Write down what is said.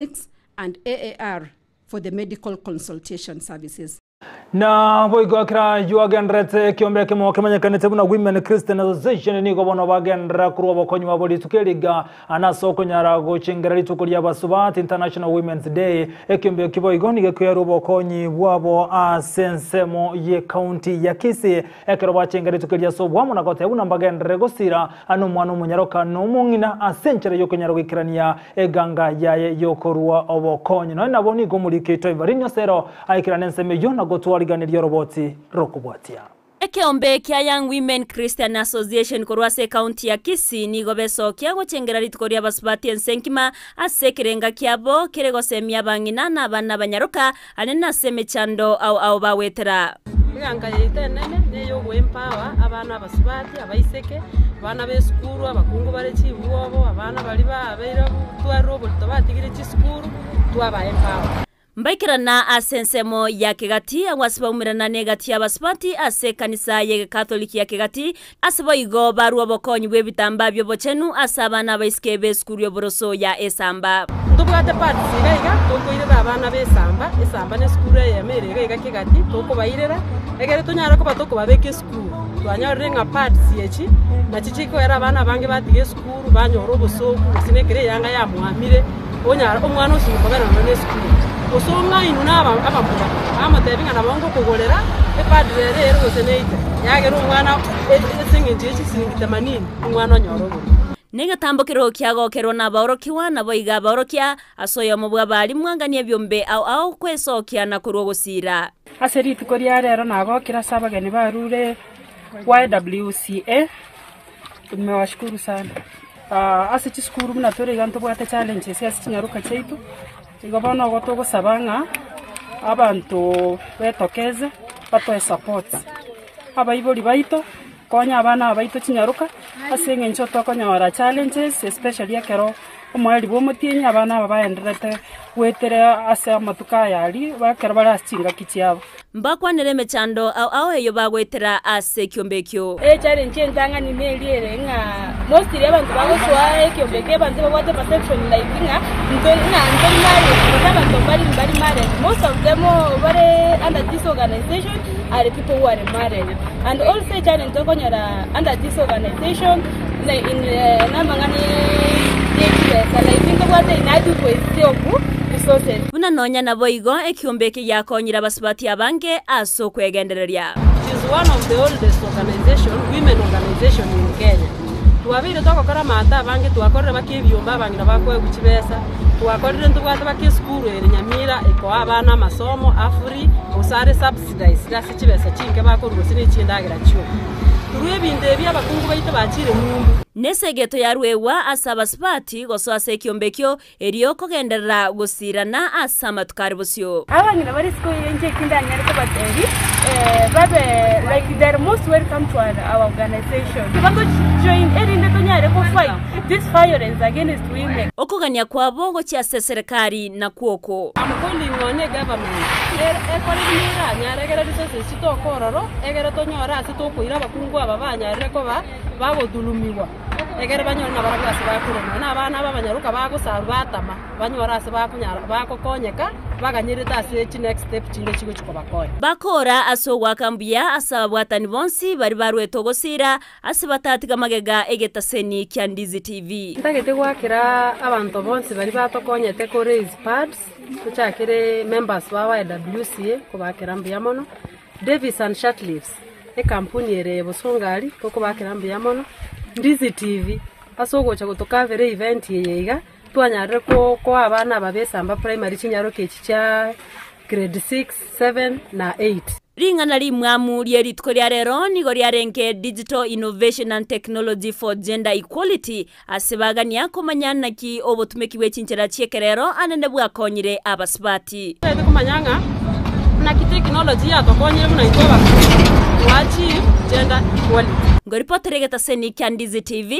Clinics and AAR for the medical consultation services. Na boigo ekero ayio agendererete ekiombe ekemo kemanyekanete buna Women Christian Association nigo bono bagenderera korwa obokonyi bwabo rituko eri iga nase okonyara gochengera rituko ria abasubati International Women's Day. Ekiombe eki boigo nigo ekoyarwa obokonyi bwabo ase ensemo ye county ya Kisii ekero bachengera rituko eri ase oboamo na goteba buna mbagenderere gosira nomwana omonyaroka na omong'ina ase enchera yokonyara goikerania Eganga yaye y'okorua obokonyi. Nonya nabo nigo omoriki oito Evarine Osero aikerane ensemo eyio na gotwariganeria oroboti rokobwatia. Ekeombe kia Young Women Christian Association korwa ase ekaunti ya Kisii nigo besokia gochengera rituko ri'abasubati ense engima ase ekerenga kiabo kere gosemia abang'ina na abana abanyaroka anene ase emechando ao ao bagwetera. Eganga yaito enene neyogoempower abana abasubati, abaiseke, abana b'esukuru, abakungu bare chibwobo, abana baria babeire twarire oborito batigire chisukuru, twabaempower. Mbaikerana ase ensemo ya Kegati, agwo ase baumerana negati y'abasubati ase ekanisa y'Egekatholiki ya Kegati, ase boigo barua obokonyi bw'ebitambaa bi'obochenu ase abana abaiseke b'esukuru y'oboroso ya Esamba. Ntobwate pads iga iga tokoirera abana b'esamba, esamba nesukuru eyemo ere iga iga kegati tokobairera, egere tonyare koba tokobabeka esukuru. Twanyorire ng'a pads echi nachi chikoera abana abange batiga esukuru banyora obosoku gose na ekero eyanga yamwamire onyara omwana osinye kobera nonya na esukuru. Gose ong'ainwe na aba abamura bamotebi ng'a nabo ngokogorera epad rero ere gose neite, yagera omwana ase eng'encho ye chisiringi themanini omwana onyore oborimo. Negetambo keroo kiagokerwa nabaorokigwa, naboigo abaorokia, ase oyomo bw'abarimu anganie ebiombe ao ao kwesokia na korwa ogosiira. Ase rituko ria rero nagokire ase abageni barure YWCA, tumewashukuru sana. Ase chisukuru buna tore iga ntobwate challenges ase chinyaroka chiaito, igo bono igo togosaba ng'a abanto betokeze batoe support. Abaibori baito. Konya abana aba baito chinyaroka, ase eng'encho tokonyora challenges especially ekero omoerio bw'omotienyi abana aba baendererete goetera ase amatuko aya aria ekero bare ase chingaki chiabo. Mbakwanere emechando ao ao eyio bagoetera ase ekiombe ekio. Echallenge entang'ani neri ere ng'a mostly abanto bagosoa ekiombe eke abanto babwate perception like ng'a ntori ng'a ntori married gose abanto mbari mbari married most of them bare under this organization are people who are married. And also echallenge tokonyora under this organization na in namang'ana ye chibesa like ntobwate inadequacy of resources. Buna nonya naboigo ekiombe eke giakonyire abasubati abange ase okwegendereria. It is one of the oldest organization, women organization in Kenya. Twabeire togokora amato abange twakorire baka ebiombe abang'ina bakoegwa chibesa, twakorire ntobwate baka esukuru ere Nyamira ekoa abana amasomo a free gose are subsidized ase chibesa chinke bakorwa gose ne chindagera chioka. Korwa ebinto ebi abakungu baito bachire ng'umbu. Nesegeto yaruegwa ase abasubati gosoa ase ekiombe ekio, erio kogenderera gosirana ase amatuko are bosio. Abang'ina bare isiko eye inche eki ndanyare kobatebi, babe like they are most welcome to our organization. Bato join erinde tonyare ko fight this violence against women. Okogania kwabo gochia ase eserekari nakwo oko. I'm calling on egovernment ekore buna eranyare egere resources chitoke ororo egere tonyore ase tokoira abakungu aba banyarire koba bagothulumigwa egere banyore nabarabwo ase bakorema na abana aba abanyaroka bagosarwa batama banyore ase bakonyara bagokonyeka baganyerete ase chi next step chinde chigochi kobakonya. Bakoora ase ogoaka mbuya ase ababwatani bonsi baria barwete ogosiira Ase batatiga magega egetaseni kia Ndizi TV. Ntagete goakera abanto bonsi baria batokonyete ko raise pads, tochakere members ba YWCA kobakera mbuya mono, Davis and Shirtliffs ekampuni ere Bosongo aria tokobakera mbuya mono, Ndizi TV ase ogocha gotokavera event eye iga, twanyarire koa abana aba ba Esamba Primary chinyaroke echi chia grade 6, 7 na 8. Ring'ana rimwamu rie rituko ria rero nigo riarenge Digital Innovation and Technology for Gender Equality ase bagania komanya naki obotumeki bwe chinchera chi'ekerero anene bwakonyire abasubati. Totaete komanya ng'a naki technology yatokonyire buna intwe abakristo to achieve gender equality. Ngoripotera egetaseni kia Ndizi TV.